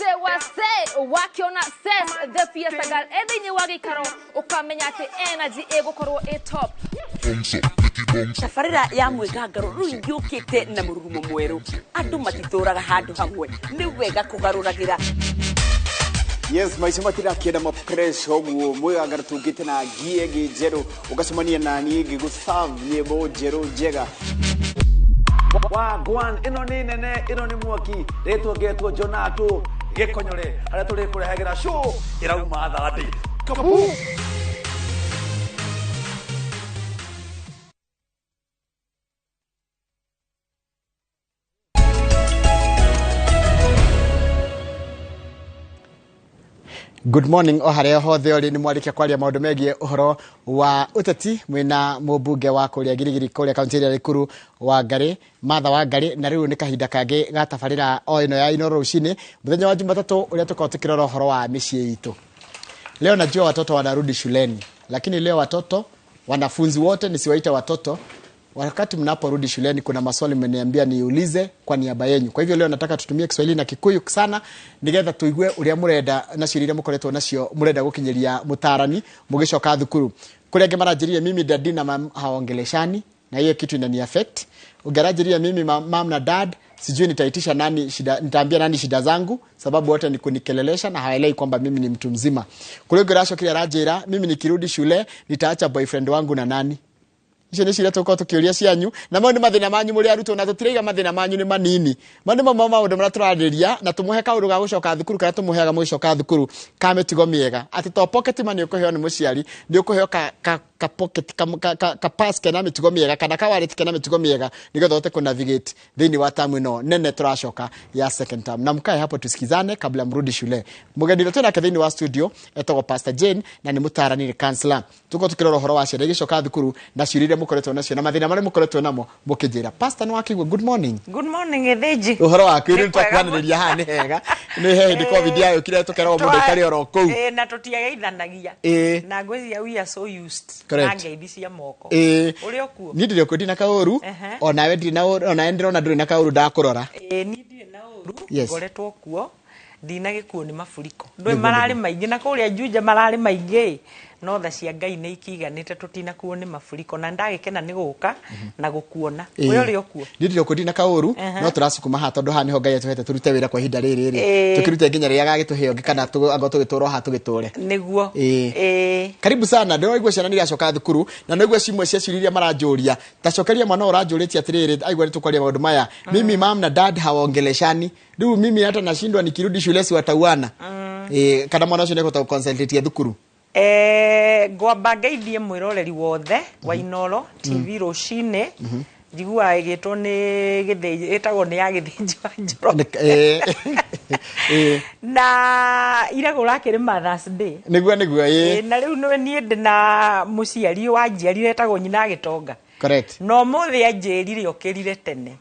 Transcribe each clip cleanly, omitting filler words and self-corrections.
Wase wakiona Ses the Fiesta Girl e thĩinĩ wa gĩikaro ũkamenya atĩ energy ĩgũkorwo ĩ top. Tabarĩra ya mwĩgangaro rĩu yũkĩte na mũrurumo mwerũ. Andũ matitũraga handũ hamwe, nĩ wega kũgarũragĩra. Yes, maica matirakĩenda ma pressure ũguo. Mwĩgangaro tũngĩte na ngie ĩngĩ njerũ, ũgacemania na niĩ ngĩgũ-serve nyĩmbo njerũ njega. Wagwan, ĩno nĩ nene, ĩno nĩ mwaki, rĩtwa ngetwo Jonato Gĩkonyore, harĩa tũrĩkũrehagĩra show ĩrauma thandĩ. Kabu! Good morning o harĩa hothe ũrĩ. Nĩ mwarĩkia kwaria maũndũ megiĩ ũhoro wa ũteti mwĩna mũmbunge wa kũrĩa Girigiri, kũrĩa kaunti ĩrĩa Rĩkuru, wa Ngarĩ, Martha wa Ngarĩ. Na rĩu nĩ kahinda kangĩ ga tabarĩra o ĩno ya Inooro rũcinĩ, mũthenya wa Jumatatũ, ũrĩa tũkoragwo tũkĩrora ũhoro wa mĩciĩ itũ. Leo najua watoto wanarudi shuleni, lakini leo watoto, wanafunzi wote, nisiwaite watoto, wakati mnaporudi shuleni kuna maswali mmeniambia niulize kwa niaba yenyu. Kwa hivyo leo nataka tutumie Kiswahili na Kikuyu sana nigetha tuigue uria murenda na ciũria iria mũkoretwo nacio mũrenda gũkinyĩria mũtarani mũgĩcoka thukuru. Kũrĩa angĩ maranjĩrire, mimi daddy na mam haongeleshani na hiyo kitu inani affect. Ungeranjĩria, mimi mam na dad sijui nitaitisha nani shida, nitaambia nani shida zangu, sababu wote ni kunikelelesha na hawaelewi kwamba mimi ni mtu mzima. Kũrĩa ũngĩ ũracokire aranjĩra, mimi nikirudi shule nitaacha boyfriend wangu na nani? Icio nĩ ciũria tũkorwo tũkĩũria cianyu, na mau nĩ mathĩna manyu mũrĩ arutwo, na tũtiraiga mathĩna manyu nĩ manini. Mau nĩ mamwe ma maũndũ marĩa tũrarĩrĩria na tũmũhe kaũndũ ga gũcoka thukuru, karĩa tũmũheaga mũgĩcoka thukuru ka mĩtugo mĩega, atĩ to pocket money ũkũheo nĩ mũciari, nĩ ũkũheo ka pocket ka pass kena mĩtugo mĩega kana ka wallet kena mĩtugo mĩega, nĩgetha ũhote kũ-navigate thĩinĩ wa tamu ĩno nene tũracoka ya second term. Na mkae hapo tusikizane kabla mrudi shule. Mũgeni ũrĩa twĩnake thĩinĩ wa studio etagwo Pastor Jane na nĩ mũtarani, nĩ counselor. Tukorwo tukĩrora ũhoro wa ciana igĩcoka thukuru na ciũria iria mũkoretwo nacio na mathĩna marĩa mũkoretwo namo mũkĩnjĩra. Pastor, nĩ wakĩigua, good morning. Good morning, Gĩthĩnji. Ũhoro waku? Nĩ Rĩu kwega. twakwanĩrĩria haha nĩ hega, nĩ he hĩndĩ COVID yayũkire tũkeragwo mũndũ aikare oro kũu. Ĩĩ, na tũtiageithanagia. Na ngwĩciria we are so used na ngeithi cia moko. Ũrĩ o kuo? Niĩ ndĩrĩ okuo, ndina kaũru. Onawe ndirĩ na ũru, onawe ndĩrona ndũrĩ na kaũru ndakũrora. Ĩĩ, niĩ ndirĩ na ũru. Ngoretwo kuo, ndinagĩkuo nĩ maburiko. Ndũĩ mararĩ maingĩ na kũrĩa Juja mararĩ maingĩ, no tha cia Ngai nĩ ikiiganĩte, tũtinakuo nĩ maburiko, na ndagĩkena nĩ gũka na gũkuona. We ũrĩ o kuo? Niĩ ndĩrĩ okuo, ndina kaũru. No tũracukuma haha tondũ haha nĩho Ngai atũhete tũrute wĩra kwa ihinda rĩrĩ rĩ. Tũkĩrute nginya rĩrĩa agagĩtũhe ũngĩ, kana angorwo tũgĩtũra o haha tũgĩtũre. Nĩguo. Karibu sana. Ndĩraigua ciana nĩ iracoka thukuru na nĩguo cimwe cia ciũria iria maranjũria, ta cokeria mwana ũyũ ũranjũrĩtie atĩrĩrĩ, aigua nĩ tũkwaria maũndũ maya, mimi mam na dad hawaongeleshani, rĩu mimi hata nashindwa nikirudi shule si watauana? Kana mwana ũcio nĩekũhota gũconcentrate thukuru? Ngwamba ngeithie mwĩroreri wothe wa Inooro TV rũcinĩ. Njiguaga ĩgĩtwo nĩ gĩthĩnji, ĩtagwo nĩ ya Gĩthĩnji wa Njoroge. Na ira kũrakĩrĩ Mother's Day. Nĩguo, ĩĩ. Na rĩu nĩ niĩ ndĩ na mũciari wanjiarire etagwo nyina Gĩtonga. Na ũmũthĩ anjĩrire okĩrire tene,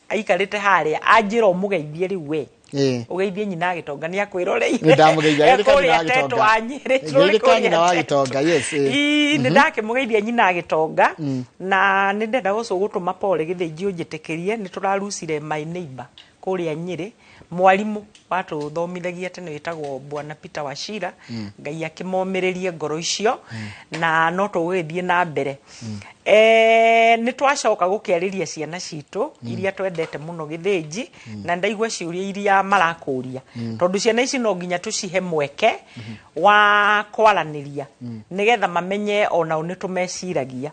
aikarĩte harĩa anjĩra ũmũgeithie rĩu we, ũgeithie nyina Gĩtonga, nĩ akwĩroreire. Nĩ ndamũgeithia. E Geithĩka nyina kũrĩa wa Gĩtonga. Tetũ wa Nyĩrĩ, Geithĩka kũrĩa nyina wa Tetũ. Gĩtonga, yes, ĩĩ. Ii, nĩ ndakĩmũgeithia nyina Gĩtonga, na nĩ ndenda gũtũma pole Gĩthĩnji, ũnjĩtĩkĩrie, nĩ tũrarucire my neighbor kũrĩa Nyĩrĩ, mwarimũ watũthomithagia tene wĩtagwo Bwana Peter Wachira. Ngai akĩmomĩrĩrie ngoro icio, na no tũgũgĩthiĩ na mbere. Nĩ twacoka gũkĩarĩria ciana citũ iria twendete mũno, Gĩthĩnji, na ndaigua ciũria iria marakũria, tondũ ciana ici no nginya tũcihe mweke wa kwaranĩria nĩgetha mamenye onao nĩ tũmeciragia.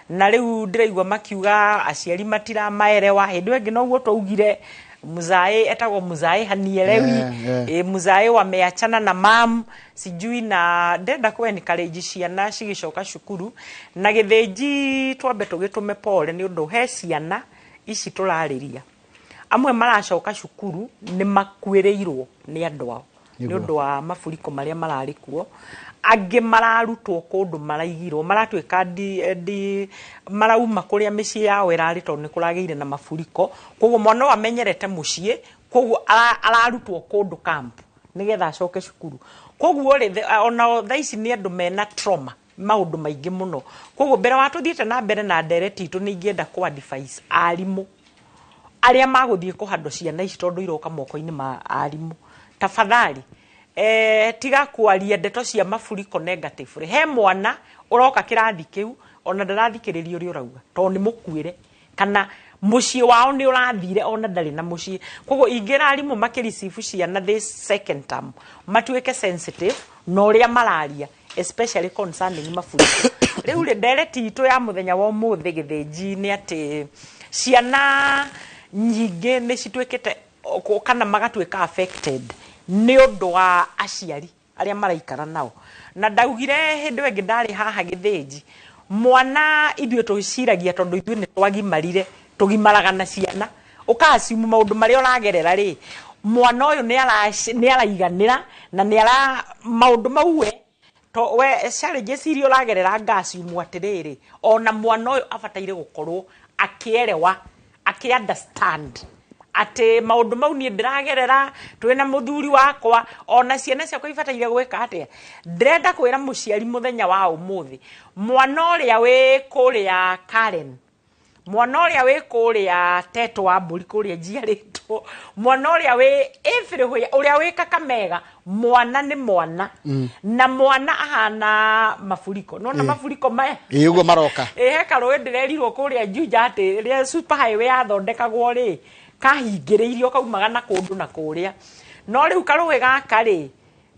Na rĩu ndĩraigua makiuga aciari matiramaerewa. Hĩndĩ ĩyo ĩngĩ noguo twaugire mzae etagwo mzae hanielewi. Mzae wameachana na mam sijui, na ndenda kũ encourage ciana cigĩcoka cukuru. Na Gĩthĩnji, twambe tũgĩtũme pole nĩ ũndũ he ciana ici tũrarĩria, amwe maracoka cukuru nĩ makuĩrĩirwo nĩ andũ ao nĩ ũndũ wa maburiko marĩa mararĩ kuo, angĩ mararutwo kũndũ maraigirwo, maratuĩka ndi marauma kũrĩa mĩciĩ yao ĩrarĩ tondũ nĩ kũragĩire na maburiko. Koguo mwana ũyũ amenyerete mũciĩ, koguo ararutwo kũndũ camp nĩgetha acoke cukuru. Koguo rĩ, ona thaa ici nĩ andũ mena trauma, maũndũ maingĩ mũno. Koguo mbere wa tũthiĩte na mbere na ndereti itũ, nĩ ingĩenda kũ advise arimũ arĩa magũthiĩ kũhandwo ciana ici, tondũ iroka moko-inĩ ma arimũ. Tafadhali tiga kwaria ndeto cia mafuriko negative. He mwana uroka kirathi kiu ona ndarathikiriria uria urauga to ni mukuire kana muciĩ wao nĩ ũrathire ona ndarĩ na mũciĩ. Koguo ingĩra arimũ makĩreceive ciana this second term matuĩke sensitive na ũrĩa mararia, especially concerning mafuriko. Rĩu rĩ, ndereti itũ ya mũthenya wa ũmũthĩ Gĩthĩnji nĩ atĩ ciana nyingĩ nĩ cituĩkĩte kana magatuĩka affected nĩ ũndũ wa aciari arĩa maraikara nao. Na ndaugire hĩndĩ ĩyo ĩngĩ ndarĩ haha Gĩthĩnji, mwana ithuĩ tũciragia tondũ ithuĩ nĩ twagimarire, tũgimaraga na ciana, ũkacimu maũndũ marĩa ũragerera rĩ, mwana ũyũ nĩ araiganĩra na nĩ ara maũndũ mau we to we challenges iria ũragerera, ngaciumu atĩrĩrĩ, ona mwana ũyũ abataire gũkorwo akĩerewa, akĩ understand atĩ maũndũ mau niĩ ndĩragerera twĩna mũthuri wakwa, ona ciana ciakwa ibataire gwĩka atĩa. Ndĩrenda kwĩra mũciari mũthenya wa ũmũthĩ, mwana ũrĩa wĩ kũrĩa Karen, mwana ũrĩa wĩ kũrĩa Teto wa Mbũri kũrĩa njiarĩtwo, mwana ũrĩa wĩ everywhere, ũrĩa wĩ Kakamega, mwana nĩ mwana. Na mwana ahana mafuriko. Nona mafuriko maya Ĩ, ũguo maroka. Ĩ, he karũĩ ndĩrerirwo kũrĩa Juja atĩ rĩrĩa super highway yathondekagwo rĩ, kahingĩrĩirio kaumaga na kũndũ na kũrĩa, no rĩu karũĩ gaka rĩ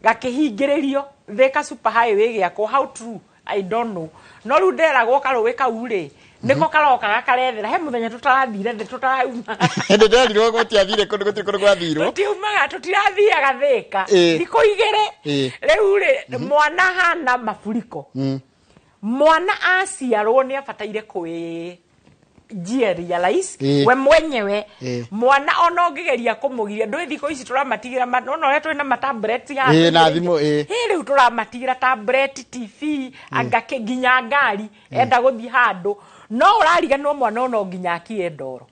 gakĩhingĩrĩrio Thika super highway gĩakwo. How true, I don't know, no rĩu nderagwo karũĩ kau rĩ nĩko karoka gakarethera. He mũthenya tũtarathire thĩ, tũtarauma. Hĩndĩ nderirwo gũtiathire kũndũ, gũtirĩ kũndũ gwathirwo. Tũtiumaga, tũtirathiaga Thĩka thikũ 2. Rĩu rĩ, mwana hana mafuriko. Mwana aciarwo nĩ abataire kwĩ jie realize we mwenyewe. Mwana ona ũngĩgeria kũmũgiria, ndũĩ thikũ ici tũramatigĩra nona ũrĩa twĩna matablet haha. Na thimũ, ĩ. Ĩ, rĩu tũramatigĩra tablet, TV, anga nginya ngari enda gũthiĩ handũ, no ũrariganĩrwo mwana ũyũ no nginya akie ndoro,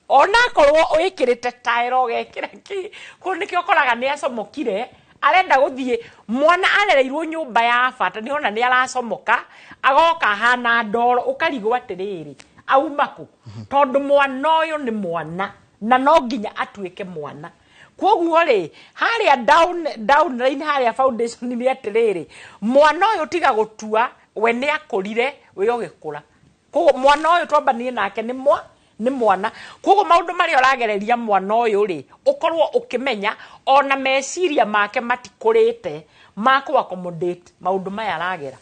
onakorwo wĩkĩrĩte taero ũgekĩra kĩ kũu. Nĩkĩo ũkoraga nĩ acomokire arenda gũthiĩ. Mwana arereirwo nyũmba ya bata, nĩ ona nĩ aracomoka agoka ahana ndoro, ũkarigwo atĩrĩrĩ, auma kũ? Tondũ mwana ũyũ nĩ mwana na no nginya atuĩke mwana. Koguo rĩ, harĩa down line, harĩa foundation nĩ atĩrĩrĩ, mwana ũyũ tiga gũtua we nĩ akũrire, we ũgĩkũra. Koguo mwana ũyũ twambanie nake nĩ mwana. Koguo maũndũ marĩa ũragereria mwana ũyũ rĩ, ũkorwo ũkĩmenya ona meciria make matikũrĩte ma kũ accommodate maũndũ maya aragera.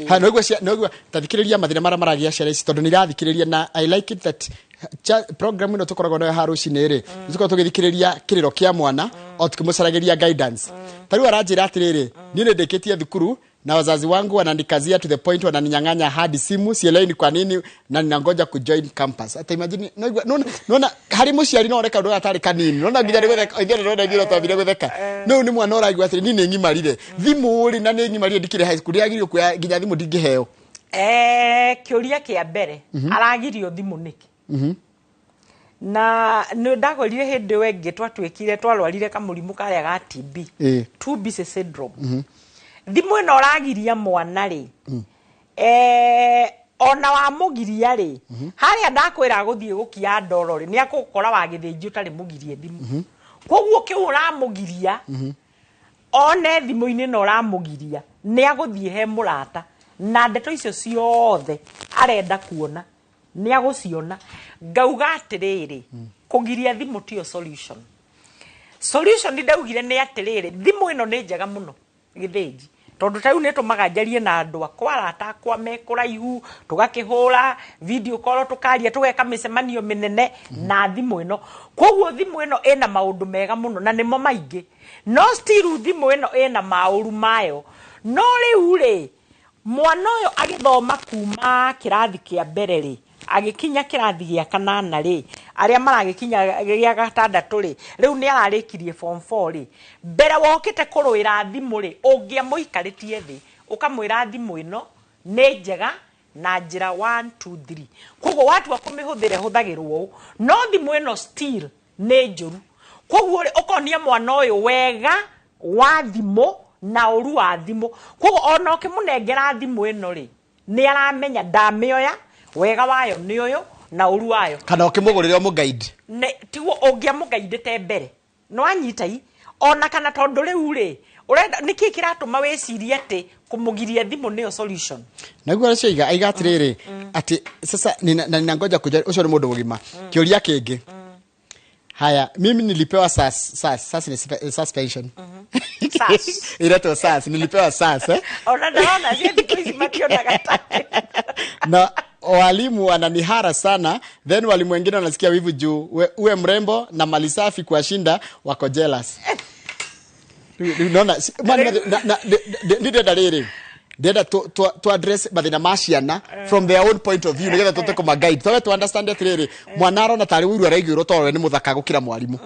Ha, noigua tathikĩrĩria mathĩna marĩa maragia ciana ici, tondũ nĩ irathikĩrĩria na I like it that program ĩno tũkoragwo nayo haha rũcinĩ rĩ, nĩ tũkoragwo tũgĩthikĩrĩria kĩrĩro kĩa mwana o tukĩmũcaragĩria guidance. Ta rĩu aranjĩra atĩrĩrĩ, niĩ nĩ ndĩkĩtie thukuru na wazazi wangu wananikazia to the point wananinyang'anya hadi simu, sielewi ni kwa nini, na ninangoja kujoin campus. Ata imagine, noigua nona harĩ mũciari no one kaũndũ gatarĩ kanini, nona nginya nĩ gũtheka ithuĩ, nona nginya twambire gũtheka. No nĩ mwana ũraigua atĩrĩ, niĩ nĩ ng'imarire thimũ rĩ, na nĩ ng'imarire ndikĩrĩ high school, ndĩragĩrĩirwo kuoya nginya thimũ ndingĩheo. Kĩũria kĩa mbere, aragirio thimũ nĩkĩ? Na nĩ ndagwĩrire hĩndĩ ĩyo ĩngĩ twatuĩkire twarwarire kamũrimũ karĩa ga TB, too busy syndrome. Thimũ ĩno ũragiria mwana rĩ, ona wamũgiria rĩ, harĩa ndakwĩra gũthiĩ gũkia ndoro rĩ, nĩ akũgũkora wa Gĩthĩnji ũtarĩ mũgirie thimũ. Koguo kĩu ũramũgiria one thimũ-inĩ na ũramũgiria nĩ agũthiĩ he mũrata, na ndeto icio ciothe arenda kuona nĩ agũciona. Ngauga atĩrĩrĩ, kũgiria thimũ tiyo solution. Solution ndaugire nĩ atĩrĩrĩ, thimũ ĩno nĩ njega mũno Gĩthĩnji, tondũ ta rĩu nĩ ĩtũmaga njarie na andũ akwa, arata akwa me kũraihu, tũgakĩhũra video call, tũkaria, tũgeka mĩcemanio mĩnene na thimũ ĩno. Koguo thimũ ĩno ĩna maũndũ mega mũno na nĩmo maingĩ, no still thimũ ĩno ĩna maũru mayo. No rĩu rĩ, mwana ũyũ agĩthoma kuma kĩrathi kĩa mbere rĩ, agĩkinya kĩrathi gĩa kanana rĩ, arĩa maragĩkinya gĩa gatandatũ rĩ, rĩu nĩ ararĩkirie form 4 rĩ, mbere wokĩte kũrũĩra thimũ rĩ, ũngĩamũikarĩtie thĩ ũkamwĩra thimũ ĩno nĩ njega na njĩra 1 2 3, koguo watua kũmĩhũthĩra ĩhũthagĩrwo ũũ, no thimũ ĩno still nĩ njũru. Koguo rĩ, ũkonia mwana ũyũ wega wa thimũ na ũru wa thimũ. Koguo ona ũkĩmũnengera thimũ ĩno rĩ, nĩ aramenya ndamĩoya, wega wayo nĩ ũyũ na ũru wayo. Kana ũkĩmũgũrĩra ũmũguide. Tiguo ũngĩamũgaindĩte mbere no anyita i Ona kana tondũ rĩu rĩ, ũrenda nĩkĩ kĩratũma wĩcirie atĩ kũmũgiria thimũ nĩyo solution? Naguo acio aiga atiriri ati sasa na ninangoja kuja ucio ni mundu mugima. Kiuria kingi haya, mimi nilipewa SAS ni suspension. SAS. Inaitwa SAS, nilipewa SAS, eh? Ona ndaona cia thikũ ici mationaga ta Na walimu wananihara sana, then walimu wengine wanasikia wivu juu uwe mrembo na mali safi kuwashinda, wako jealous. Unaona, ndĩrenda rĩrĩ, ndĩrenda tu address mathĩna ma ciana from their own point of view nĩgetha tũhote kũma-guide, twabe tu understand atĩrĩrĩ, mwana arona tarĩ ũiru araiguĩrwo tondũ we nĩ mũthaka gũkĩra mwarimũ.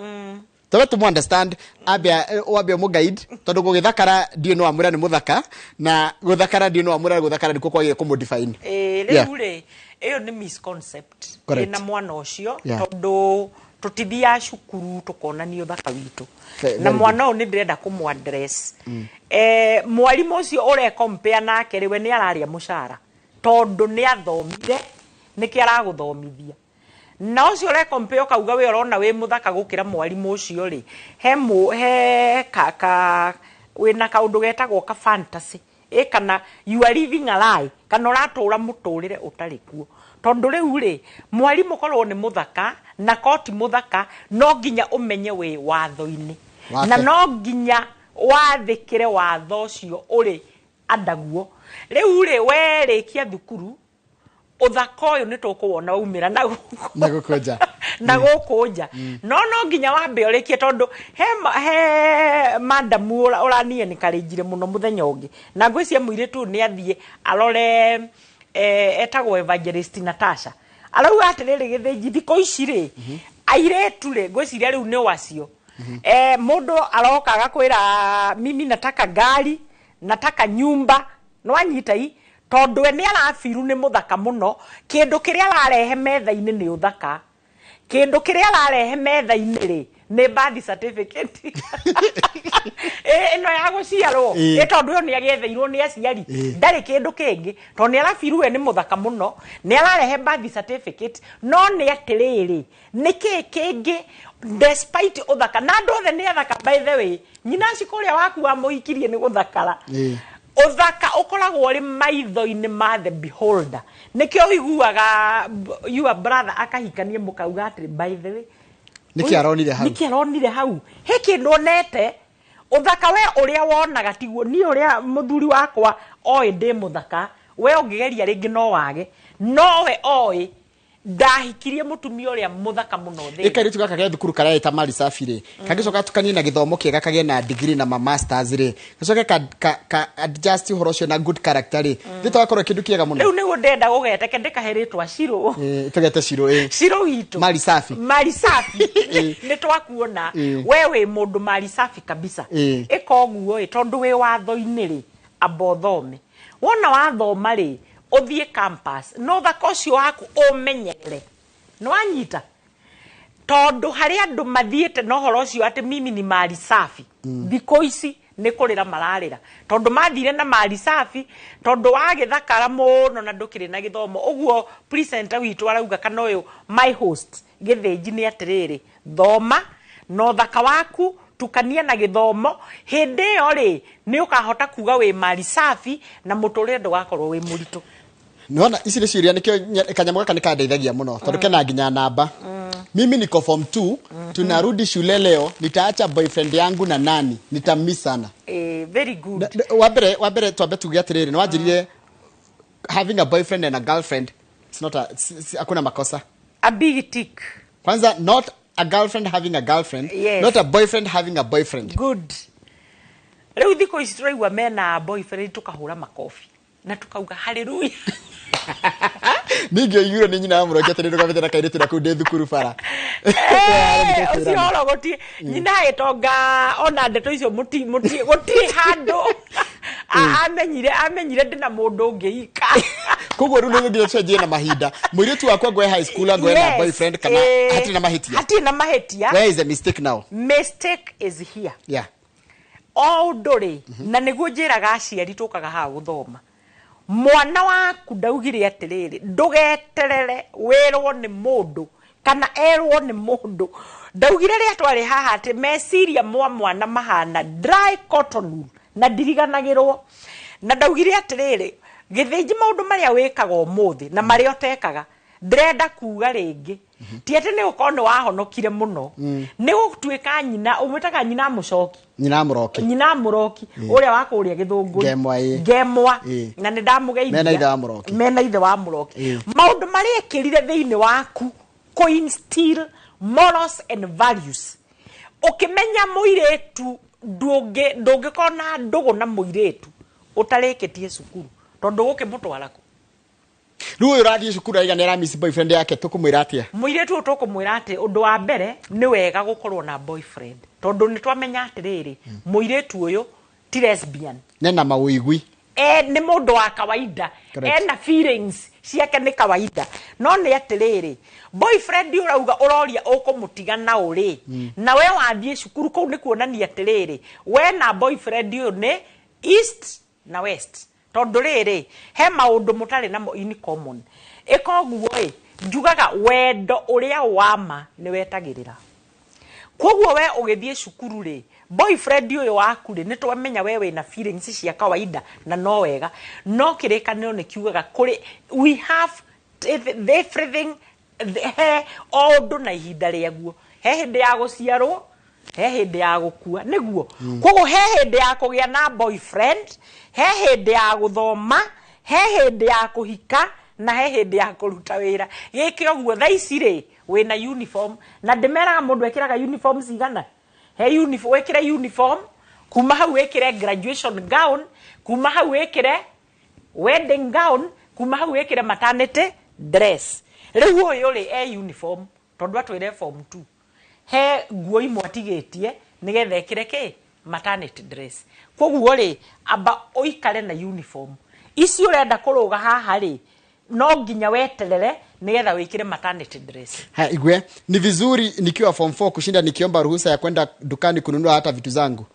Twabe tũmũ understand, ambe wambe ũmũ-guide, tondũ gũgĩthakara ndiũ no amwĩra nĩ mũthaka, na gũthakara ndiũ no amwĩra gũthakara nĩkuo kwagĩrĩire kũmũ-define. Ĩĩ, rĩu rĩ, ĩyo nĩ misconcept ĩna mwana ũcio, tondũ tũtithiaga cukuru tũkonania ũthaka witũ. Very Na good. mwana ũyũ nĩ ndĩrenda kũmũ address. Mwarimũ ũcio ũrekompea nake rĩ, we nĩ ararĩa mũcara tondũ nĩ athomire, nĩkĩo aragũthomithia. Na ũcio ũrekompea ũkauga we ũrona wĩ mũthaka gũkĩra mwarimũ ũcio rĩ, he ka wĩna kaũndũ getagwo ka fantasy, ĩ kana you are living a lie, kana ũratũra mũtũrĩre ũtarĩ kuo. Tondũ rĩu rĩ, mwarimũ korwo nĩ mũthaka na koti mũthaka, no nginya ũmenye wĩ watho-inĩ. Wake. Na no nginya wathĩkĩre watho ũcio ũrĩ andaguo. Rĩu rĩ, werĩkia thukuru, ũthaka ũyũ nĩ tũkũwona waumĩra na gũkũ. Na gũkũ nja. Na gũkũ nja. No nginya wambe ũrĩkie, tondũ he madamu ũranie nĩkarĩnjire mũno mũthenya ũngĩ. Na ngwĩciria mũirĩtu ũyũ nĩ athiĩ arore, etagwo Evangelist Natasha. Arauga atĩrĩrĩ, gĩthĩnji thikũ ici rĩ, airĩtu rĩ, ngwĩciria rĩu nĩ wacio. Mũndũ aroka agakwĩra mimi nataka gari, nataka nyumba, nĩwanyita i, tondũ we nĩ arabiru nĩ mũthaka mũno, kĩndũ kĩrĩa ararehe metha-inĩ nĩ ũthaka. Kĩndũ kĩrĩa ararehe metha-inĩ rĩ, nĩ birth certificate. Ĩno ya gũciarwo. Tondũ ĩyo nĩ agĩetheirwo nĩ aciari. Ndarĩ kĩndũ kĩngĩ, tondũ nĩ arabiru we nĩ mũthaka mũno, nĩ ararehe birth certificate, no nĩ atĩrĩrĩ, nĩ kĩĩ kĩngĩ despite ũthaka, na andũ othe nĩ athaka by the way, nyina Ciko ũrĩa waku wamũhikirie nĩ gũthakara. Ũthaka ũkoragwo ũrĩ maitho-inĩ ma the beholder. Nĩkĩo ũiguaga your brother akahikania mũkauga atĩrĩ, by the way, Nĩkĩ aronire hau? Nĩkĩ aronire hau? He kĩndũ onete. Ũthaka we ũrĩa wonaga tiguo. Niĩ ũrĩa mũthuri wakwa oĩ ndĩ mũthaka, we ũngĩgeria rĩngĩ no wage, no we oĩ ndahikirie mũtumia ũrĩa mũthaka mũno thĩ. Ĩka kairĩtu gaka ge thukuru kareta mali safi rĩ, kangĩcoka tukanie na gĩthomo kĩega, kagĩe na degree na ma masters rĩ, gacoke ka adjust ũhoro ũcio na good character rĩ, thĩ tũgakorwo kĩndũ kĩega mũno. Rĩu nĩguo ndĩrenda gũgeteke, ndĩkahe rĩtwa Cirũ. Tũgete Cirũ, ĩ. Cirũ witũ. Mali safi. Mali safi. Nĩ twakuona. We wĩ mũndũ mali safi kabisa. Ĩka ũguo ĩ, tondũ wĩ watho-inĩ rĩ, amba ũthome. Wona wathoma rĩ, ũthiĩ campus, no ũthaka ũcio waku ũmenyerere. Nĩwanyita? Tondũ harĩ andũ mathiĩte na ũhoro ũcio atĩ mimi ni mali safi. Thikũ ici nĩ kũrĩra mararĩra. Tondũ mathire na mali safi, tondũ wagĩthakara mũno na ndũkĩrĩ na gĩthomo. Ũguo presenter witũ arauga kana ũyũ my host Gĩthĩnji nĩ atĩrĩrĩ, thoma na ũthaka waku tukania na gĩthomo, hĩndĩ ĩyo rĩ nĩ ũkahota kuga wĩ mali safi na mũtũrĩre ndũgakorwo wĩ mũritũ. Nĩwona ici nĩ ciũria, nĩkĩo kanyamũ gaka nĩ kandeithagia mũno tondũ kena nginya namba. Mimi niko form 2, tunarudi shule leo, nitaacha boyfriend yangu na nani, nitamiss sana. Very good. Wa mbere twambe tuge atĩrĩrĩ, nĩ wanjĩrire having a boyfriend and a girlfriend, it's not a, hakuna makosa. A big tick. Kwanza not a girlfriend having a girlfriend, not a boyfriend having a boyfriend. Good. Rĩu thikũ ici tũraigua mena boyfriend, tukahũra makobi na tukauga haleluya. Ningĩ oigirwo nĩ nyina wa mũroki atĩ nĩndũgamĩte na kairĩtu na kũu ndĩ thukuru bara. Ũcio ũhoro gũtirĩ nyina agĩtonga ona ndeto icio gũtirĩ handũ amenyire ndĩna mũndũ ũngĩ ika. Koguo rĩu nĩ nginya tũcenjie na mahinda, mũirĩtu wakwa ngwe high school angwe na boyfriend kana hatirĩ na mahĩtia. Hatirĩ na mahĩtia. Where is the mistake now? Mistake is here. O ũndũ rĩ, na nĩguo njĩraga aciari tũkaga haha gũthoma, mwana waku ndaugire atĩrĩrĩ, ndũgeterere wĩrwo nĩ mũndũ Kana erwo nĩ mũndũ. Ndaugire rĩrĩa twarĩ haha atĩ meciria mwa mwana mahana dry cotton wool na ndiriganagĩrwo. Na ndaugire atĩrĩrĩ, Gĩthĩnji, maũndũ marĩa wĩkaga ũmũthĩ na marĩa ũtekaga, ndĩrenda kuga rĩngĩ ti atĩ nĩ gũkorwo nĩ wahonokire mũno nĩ gũtuĩka nyina ũmwĩtaga nyina mũcoki. Nyina mũroki. Nyina mũroki ũrĩa wa kũrĩa Gĩthũngũri. Ngemwa, ĩ. Ngemwa. Ĩ. Na nĩ ndamũgeithia. Mena ithe wa Mũroki. Mena ithe wa Mũroki. Maũndũ marĩa ekĩrire thĩinĩ waku kũ-instill morals and values, ũkĩmenya mũirĩtu ndũngĩkorwo na ndũgũ na mũirĩtu ũtarĩkĩtie cukuru, tondũ gũkĩmũtwara kũ? Rĩu ũyũ ũrathiĩ cukuru aiga nĩ aramisi boyfriend yake, tũkũmwĩra atĩa? Mũirĩtu ũyũ tũkũmwĩra atĩ ũndũ wa mbere nĩ wega gũkorwo na boyfriend, tondũ nĩ twamenya atĩrĩrĩ, mũirĩtu ũyũ ti lesbian. Nena mawĩigui. E nĩ mũndũ wa kawaida. Ena feelings ciake nĩ kawaida, no nĩ atĩrĩrĩ, boyfriend ũrauga ũroria ũkũmũtiga na ũrĩ na we wathiĩ cukuru kũu, nĩ kuonania atĩrĩrĩ, we na boyfriend ũyũ nĩ east na west, tondũ rĩrĩ he maũndũ mũtarĩ namo in common. Ĩkoguo ĩ njugaga wendo ũrĩa wama nĩ wetagĩrĩra. Koguo we ũgĩthiĩ cukuru rĩ, boyfriend ũyũ waku rĩ, nĩ twamenya we wĩna feelings cia kawaida na no wega, no kĩrĩkanĩro nĩ kiugaga kũrĩ we have everything, he o ũndũ na ihinda rĩaguo. He hĩndĩ ya gũciarwo, he hĩndĩ ya gũkua, nĩguo. Koguo he hĩndĩ ya kũgĩa na boyfriend, he hĩndĩ ya gũthoma, he hĩndĩ ya kũhika na he hĩndĩ ya kũruta wĩra. Gĩkĩ ũguo thaa ici rĩ, wĩna uniform na ndĩmeraga mũndũ ekĩraga uniform cigana. He uniform, wĩkĩre uniform, kuma hau wĩkĩre graduation gown, kuma hau wĩkĩre wedding gown, kuma hau wĩkĩre maternity dress. Rĩu ũyũ rĩ e uniform, tondũ atwĩre form 2 he nguo imwe atigĩtie nĩgetha ĩkĩre kĩ maternity dress. Koguo rĩ, amba ũikare na uniform ici ũrenda kũrũga haha rĩ, no nginya weterere nĩgetha wĩkĩre maternity dress. Ha, igwe ni vizuri nikiwa form 4 kushinda nikiomba ruhusa ya kwenda dukani kununua hata vitu zangu.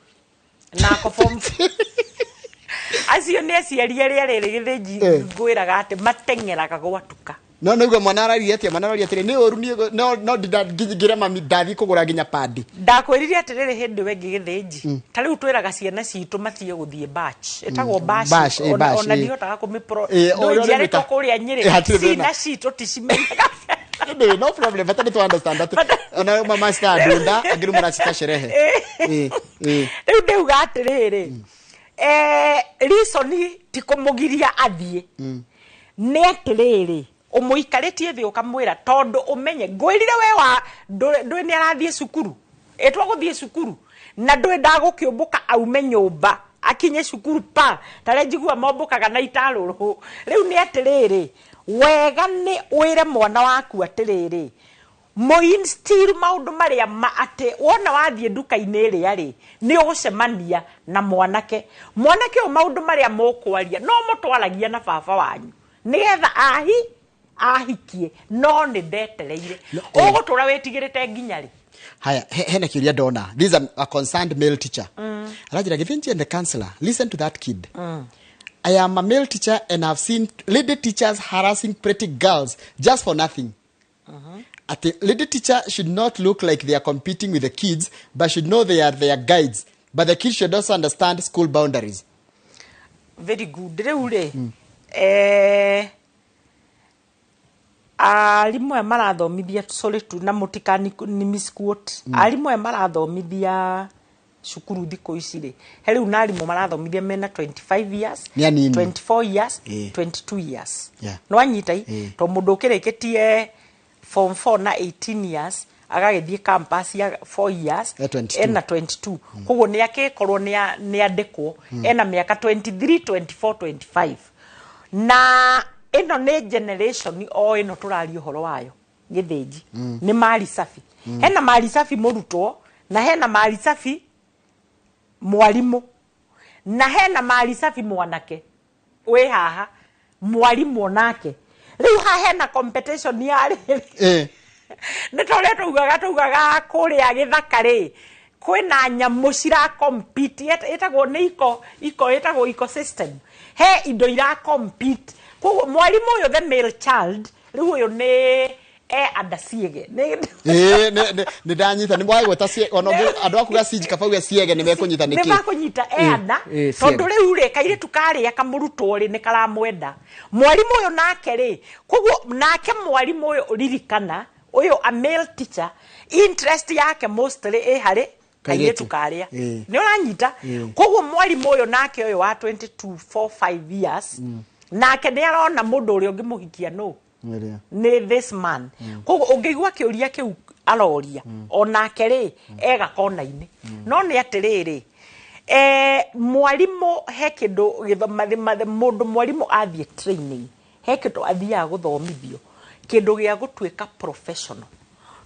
Nako form acio nĩ aciari arĩa rĩrĩ, Gĩthĩnji, ngwĩraga atĩ mateng'eraga gwatuka. No nĩguo mwana araria atĩa, mwana araria atĩrĩ nĩ ũru niĩ no ngĩre mami ndathiĩ kũgũra nginya padi. Ndakwĩrire atĩrĩrĩ, hĩndĩ ĩyo ĩngĩ, Gĩthĩnji, ta rĩu twĩraga ciana citũ matige gũthiĩ batch, ĩtagwo bash. Bash, bash, ona ndihotaga kũmĩpro ũrĩa njiarĩtwo ũrĩmĩta. kũrĩa Nyĩrĩ. Hatirĩ thĩna. Cina citũ ticimenyaga. Anyway, no problem, bata nĩ tu understand atĩ ona mama cita ndunda angĩ rĩu maracita sherehe. Rĩu ndĩuga atĩrĩrĩ, reason ti kũmũgiria athiĩ, nĩ atĩrĩrĩ, ũmũikarĩtie thĩ ũkamwĩra, tondũ ũmenye ngwĩrire we wa ndũĩ nĩ arathiĩ cukuru, ĩtwa gũthiĩ cukuru na ndũĩ ndagũkĩũmbũka aume nyũmba akinye cukuru pa tarĩa njigua mombũkaga na itarũrũ. Rĩu nĩ atĩrĩrĩ, wega nĩ wĩre mwana waku atĩrĩrĩ, mũinstill maũndũ marĩa ma atĩ wona wathiĩ nduka-inĩ ĩrĩa rĩ, nĩ ũgũcemania na mwanake, mwanake ũyũ maũndũ marĩa mũkwaria no mũtwaragia na baba wanyu nĩgetha ahi ahikie, no nĩ ndetereire ũgũtũra wĩtigĩrĩte nginya rĩ? Haya, hena kiuria ndona. This is a concerned male teacher. Aranjĩra, "Githinji and the counselor, listen to that kid. I am a male teacher and have seen lady teachers harassing pretty girls just for nothing. Ati lady teacher should not look like they are competing with the kids, but should know they are their guides. But the kids should also understand school boundaries." Very good. Rĩu rĩ, arimũ aya marathomithia, sorry tu na mũtikani ni misquote, arimũ aya marathomithia cukuru thikũ ici rĩ, he rĩu na arimũ marathomithia mena 25 years, Nĩ anini. 24 years, 22 years. Nĩwanyita i? To mũndũ ũkĩrĩkĩtie form 4 na 18 years agagĩthiĩ campus ya 4 years, E 22. ena 22, koguo nĩ akĩkorwo nĩ andĩkwo ena mĩaka 23, 24, 25. Na ĩno nĩ generation o ĩno tũraria ũhoro wayo, Gĩthĩnji, nĩ mari safi. Hena mari safi mũrutwo, na hena mari safi mwarimũ, na hena mari safi mwanake wĩ haha mwarimũ onake. Rĩu haha hena competition ya rĩrĩ, nĩ ta ũrĩa tugaga kũrĩa gĩthaka rĩ, kwĩna nyamũ cira compete, ĩtagwo nĩ iko ĩtagwo ecosystem, he indo ira compete. Koguo mwarimũ ũyũ, the male child, rĩu ũyũ nĩ E anda ciege. Ĩĩ, nĩ ndanyita nĩ mwagweta ona andũ akuga cinji kaba uge ciege nĩ mekũnyita nĩ nĩkĩ. Makũnyita e anda. Ciege. Tondũ rĩu rĩ, kairĩtu karĩa kamũrutwo rĩ, nĩ karamwenda mwarimũ ũyũ nake rĩ. Koguo nake mwarimũ ũyũ, ririkana ũyũ a male teacher, interest yake mostly ĩ harĩ kairĩtu Kairĩtu. karĩa. Nĩ ũranyita? Koguo mwarimũ ũyũ nake ũyũ wa 22 4 5 years nake nĩ arona mũndũ ũrĩa ũngĩmũhikia nũ? Nĩrĩa. Nĩ this man. Koguo ũngĩigua kĩũria kĩu aroria, onake rĩ, ega kona-inĩ. No nĩ atĩrĩrĩ, mwarimũ he kĩndũ mũndũ mwarimũ athiĩ training, he kĩndũ athiaga gũthomithio, kĩndũ gĩa gũtuĩka professional,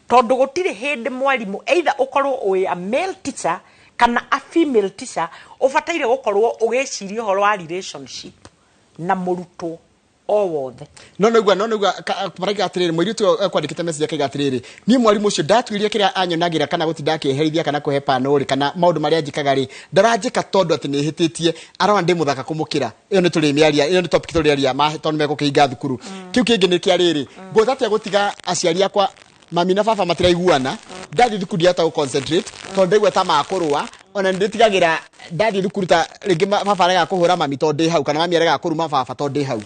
tondũ gũtirĩ hĩndĩ mwarimũ, either ũkorwo wĩ a male teacher kana a female teacher, ũbataire gũkorwo ũgĩciria ũhoro wa relationship na mũrutwo o wothe. No nĩgua maraiga atĩrĩrĩ, mũirĩtu ũyũ ekwandĩkĩte message akaiga atĩrĩrĩ, niĩ mwarimũ ũcio ndatuirie kĩrĩa anyonagĩra kana gũtinda akĩherithia kana kũhe pano rĩ, kana maũndũ marĩa anjĩkaga rĩ, ndaranjĩka tondũ atĩ nĩ hĩtĩtie, arona ndĩ mũthaka kũmũkĩra. Ĩyo nĩ tũrĩmĩaria, ĩyo nĩ topic tũrĩaria tondũ megũkĩhinga thukuru. Kĩu kĩngĩ nĩ kĩa rĩrĩ, ngũhota atĩa gũtiga aciari akwa, mami na baba matiraiguana? Ndathiĩ thukuru ndihota gũ concentrate tondũ ndaigua ta makũrũa. Ona nĩ ndĩtigagĩra ndathiĩ thukuru ta rĩngĩ baba aregaga kũhũra mami tondũ ndĩ hau, kana mami aregaga kũruma baba tondũ ndĩ hau.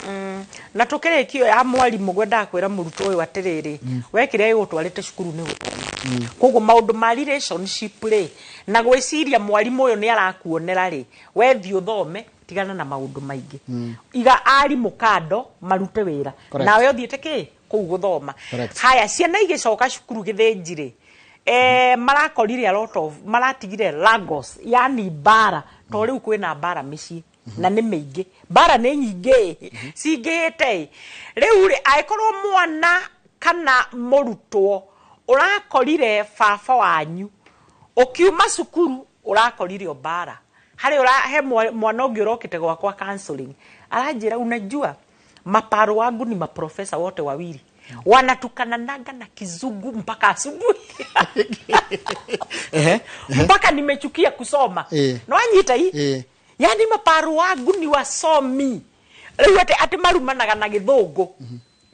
Na tũkĩrĩkio ya mwarimũ, ngwendaga kwĩra mũrutwo ũyũ atĩrĩrĩ, we kĩrĩa gĩgũtwarĩte cukuru nĩ gũthoma. Koguo maũndũ ma relationship rĩ, na gwĩciria mwarimũ ũyũ nĩ arakuonera rĩ, we thiĩ ũthome, tigana na maũndũ maingĩ, iga arimũ kando marute wĩra. Nawe ũthiĩte kĩ kũu gũthoma. Haya, ciana igĩcoka cukuru gĩthĩnji rĩ, marakorire a lot of, maratigire Lagos, yani mbara, to rĩu kwĩna mbara mĩciĩ na nĩ mĩingĩ, mbara nĩ nyingĩ cingĩhĩte rĩu rĩ. Angĩkorwo mwana kana mũrutwo ũrakorire baba wanyu ũkiuma cukuru ũrakorire o mbara harĩ ũra, he mwana ũngĩ ũrokĩte gwakwa counseling aranjĩra, "Unajua maparo wangu ni maprofesa wote wawili, wanatukananaga na Kizungu mpaka asubuhi, mpaka nimechukia kusoma." No anyita hii? Yani maparo wangu ni wasomi rĩu atĩ marumanaga na Gĩthũngũ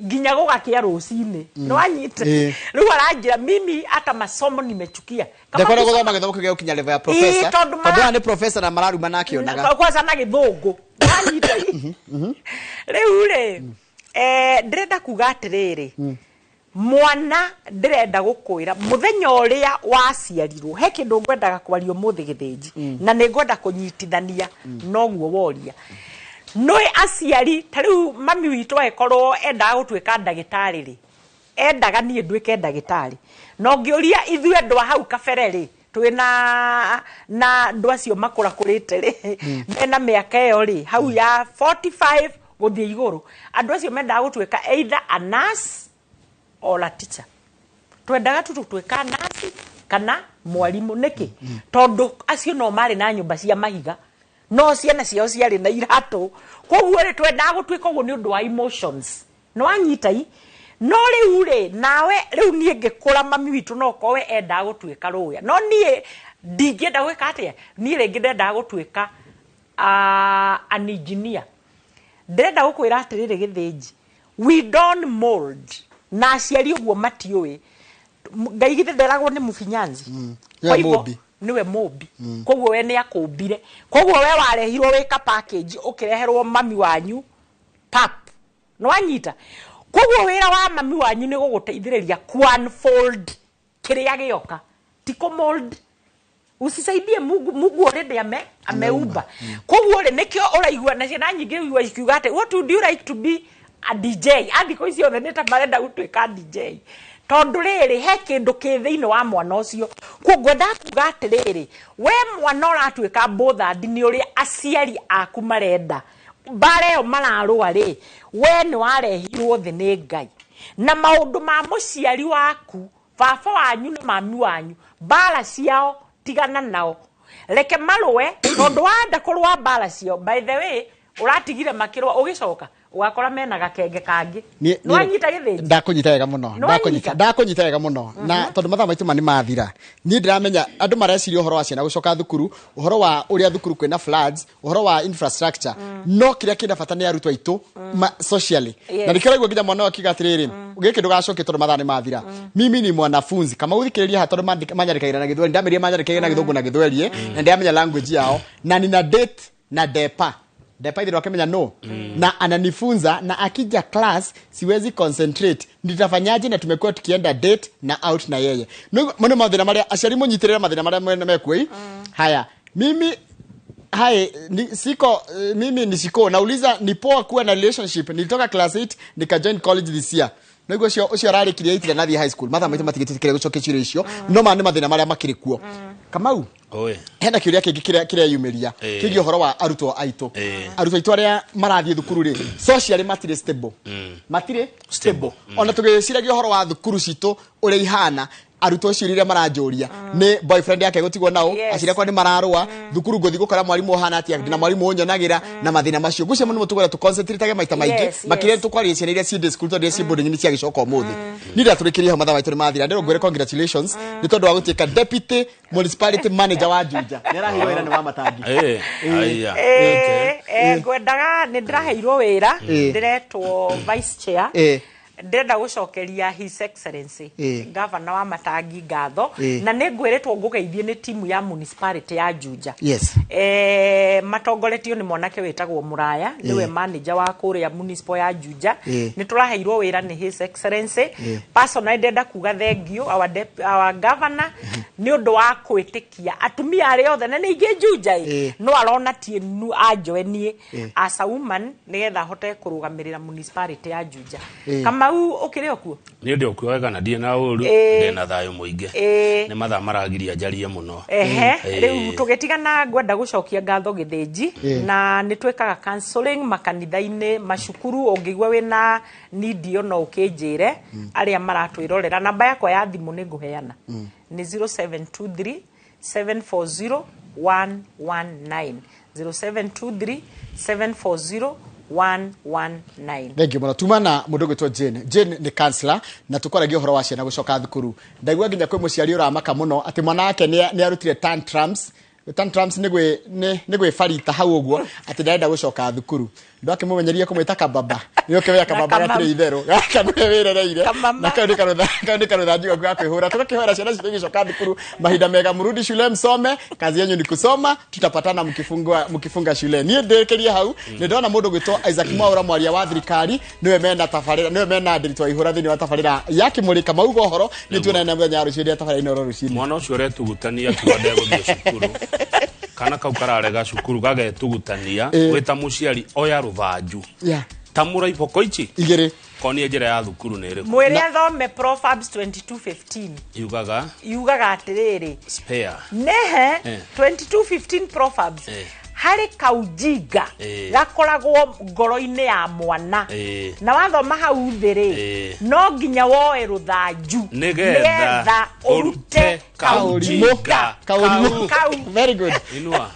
nginya gũgakĩa rũcinĩ. No anyita? Rĩu aranjĩra, "Mimi hata masomo nimechukia." Kama Ndakwenda gũthoma gĩthomo kĩu gĩa gũkinya level ya professor. Ĩĩ, tondũ tondũ aya nĩ professor na mararumana akĩonaga. Kwanza na Gĩthũngũ. Wanyita? Rĩu rĩ, ndĩrenda kuga atĩrĩrĩ, mwana, ndĩrenda gũkwĩra mũthenya ũrĩa waciarirwo he kĩndũ ngwendaga kwaria ũmũthĩ gĩthĩnji, na nĩ ngwenda kũnyitithania noguo woria. Nĩ aciari ta rĩu mami witũ agĩkorwo endaga gũtuĩka ndagĩtarĩ rĩ, endaga niĩ nduĩke ndagĩtarĩ, na ũngĩũria ithuĩ andũ a hau kabere rĩ, twĩna na andũ acio makũrakũrĩte rĩ, mena mĩaka ĩyo rĩ, hau ya 45 gũthiĩ igũrũ, andũ acio mendaga gũtuĩka either a nurse or a teacher. Twendaga tu tũtuĩka nurse kana mwarimũ. Nĩkĩ? Tondũ acio no marĩ na nyũmba cia mahiga, no ciana ciao ciarĩ na iratũ. Koguo rĩ, twendaga gũtuĩka ũguo nĩ ũndũ wa emotions. Nĩ wanyita? I no rĩu rĩ, nawe rĩu niĩ ngĩkũra, mami witũ no korwe endaga gũtuĩka rũya, no niĩ ndingĩenda gwĩka atĩa, niĩ rĩngĩ ndendaga gũtuĩka an engineer. Ndĩrenda gũkwĩra atĩrĩrĩ gĩthĩnji, we don't mold na aciari ũguo matiũĩ. Ngai githĩ nderagwo nĩ mũfinyanzi? Nĩwe Kwa hivyo, mũmbi. Nĩwe mũmbi, koguo we nĩ akũmbire. Koguo we warehirwo wĩ ka package, ũkĩreherwo mami wanyu pap. Nĩ wanyita? Koguo wĩra wa mami wanyu nĩ gũgũteithĩrĩria ku unfold kĩrĩa gĩoka, ti kũ mold. Usisaidie Mungu, Mungu already ameumba. Koguo rĩ, nĩkĩo ũraigua na ciana nyingĩ ũigua ikiuga atĩ, "What would you like to be?" A DJ. Athikũ ici othe nĩ ta marenda gũtuĩka DJ, tondũ rĩrĩ, he kĩndũ kĩ thĩinĩ wa mwana ũcio. Koguo ngwendaga kuga atĩrĩrĩ, we mwana ũratuĩka bothered nĩ ũrĩa aciari aku marenda, mbara ĩyo mararũa rĩ, we nĩ warehirwo thĩ nĩ Ngai, na maũndũ ma mũciari waku, baba wanyu na mami wanyu, mbara ciao tigana nao, reke marũe, tondũ wenda kũrũa mbara ciao, by the way, Ũratigire makĩrũa, ũgĩcoka ũgakora mena gakenge kangĩ. Nĩwanyita gĩthĩnji? Ndakunyita wega muno. Nĩwanyita? Ndakunyita wega muno, na tondu mathaa maitũ ma nĩ mathira, niĩ ndĩramenya andũ mareciria ũhoro wa ciana gũcoka thukuru, ũhoro wa ũrĩa thukuru kwĩna floods, ũhoro wa infrastructure, no kĩrĩa kĩna bata nĩ arutwo aitũ socially. Yes. Na nĩkĩo ũraigua nginya mwana ũyũ akiuga atĩrĩrĩ, gĩkĩ ndũgacokie tondũ mathaa nĩ mathira. Mimi ni mwanafunzi kama ũthikĩrĩria haha, tondũ manyandĩkagĩra na gĩthweri, ndamĩrire manyandĩkagĩra na gĩthũngũ na gĩthweri, na ndĩramenya language yao, na nina date na depa depa ithe wakimenya no na ananifunza, na akija class siwezi concentrate, nitafanyaje? Na tumekuwa tukienda date na out na yeye. Nĩ mathĩna marĩa aciari mũnyitĩrĩre, mathĩna marĩa mwene mekuo. Haya, mimi hai ni, siko mimi ni siko nauliza, ni poa kuwa na relationship? Nilitoka class 8 nikajoin college this year. Niguo ũcio ararĩkirie 8 na thiĩ high school. Mathaa maitũ matigĩtĩkĩre gũcokia ciũria icio, no ma nĩ mathĩna marĩa makĩrĩ kuo. Kamau, Oe. hena kĩũria kĩngĩ kĩrĩa kĩreyumĩria kĩgiĩ ũhoro wa arutwo aitũ. Arutwo aitũ arĩa marathiĩ thukuru rĩ, socially matirĩ stable, matirĩ stable. Ona tũgĩciragia ũhoro wa thukuru citũ ũrĩa ihana, arutwo acio rĩrĩa maranjũria nĩ boyfriend yake gũtigwo nao, aciari akwa nĩ mararũa thukuru, ngũthiĩ gũkora mwarimũ ũhana atĩa, ndĩna mwarimũ ũnyonagĩra na mathĩna macio. Ngwĩciria mũno tũkwenda tũconcentrate maita maingĩ makĩria tũkwaria ciana iria ciĩ day school, tondũ iria ciĩ boarding nĩ ciagĩcoka ũmũthĩ. Niĩ ndatũrĩkĩria hau, mathaa maitũ nĩ mathira. Ndĩrwo ngwĩre congratulations nĩ tondũ wa gũtuĩka deputy municipality manager wa Juja. Nĩ araheirwo wĩra nĩ wa Matangi. Aya. Okay. Ngwendaga nĩ ndĩraheirwo wĩra, ndĩretwo vice chair. Ndĩrenda gũcokeria His Excellency Governor wa Matangi ngatho, na nĩ ngwĩrĩtwo ngũgeithie nĩ timu ya municipality ya Juja. Matongoretio nĩ mwanake wĩtagwo Mũraya, nĩwe manager wa kũrĩa municipal ya Juja. Nĩ tũraheirwo wĩra nĩ His Excellency. Personally ndĩrenda kuga thank you our governor nĩ ũndũ wa kwĩtĩkia atumia arĩa othe, na nĩ ingĩ Juja ĩ, no arona tienu anjoenie as a woman nĩgetha ahote kũrũgamĩrĩra municipality ya Juja. Kamau, ũkĩrĩ o kuo? Niĩ ndĩ okuo wega na ndirĩ na ũru, ndĩ na thayũ mũingĩ. Nĩ mathaa maragiria njarie mũno. Ehe. Rĩu tũgĩtigana, ngwenda gũcokia ngatho gĩthĩnji, na nĩ twĩkaga counseling makanitha-inĩ, macukuru. Ũngĩigua wĩna need ĩyo no ũkĩnjĩre. Arĩa maratwĩrorera, namba yakwa ya thimũ nĩ ngũheana, nĩ 0723 740 119, 0723 740 119. Thank you mũno. Tuma na mũndũ ũgwĩtwo Jane. Jane nĩ counselor, na tũkwaragia ũhoro wa ciana gũcoka thukuru. Ndaigua nginya kwĩ mũciari ũramaka mũno atĩ mwana wake nĩ arutire tantrums. Tantrums nĩ gwĩbarita hau ũguo, atĩ ndarenda gũcoka thukuru. Ndwakĩmũmenyeria kũmwĩta kababa, nĩ ũkĩmenya kababa. Na kamama. Gatirĩ itherũ gaka nĩwe wĩrereire. Kamama. Na kau nĩ karũtha njigo ga kwĩhũra. Tũgakĩhoera ciana citũ igĩcoka thukuru mahinda mega. Mrudi shule msome, kazi yenyu ni kusoma. Tutapatana mkifunga shule. Niĩ ndĩrĩkĩrie hau. Nĩ ndona mũndũ gwĩtwo Isaac Mwaura, mwaria wa thirikari, nĩwe mena tabarĩra, nĩwe mena ndĩritũ wa ihũra thĩinĩ wa tabarĩra ya Kĩmũrĩ. Kamauga ũhoro nĩ tuonane mũthenya wa rũciũ rĩa tabarĩra inooro rũcinĩ. Mwana ũcio ũretugutania akiuga ndegũthiĩ cukuru, kana kau kararega cukuru gagetugutania, wĩ ta mũciari oya rũthanju, tamũra iboko ici igĩrĩ. Konie njĩra ya thukuru nĩ ĩrĩkũ. Mwĩre athome Proverbs 22:15. Yugaga? Yugaga atĩrĩrĩ, spare nehe 22:15 Proverbs, harĩ kaujinga gakoragwo ngoro-inĩ ya mwana, na wathoma hau thĩ rĩ, no nginya woe rũthanju nĩgetha ũrute ũrute kaujinga kaujinga kaũrimũ. Kau. Very good. Inua.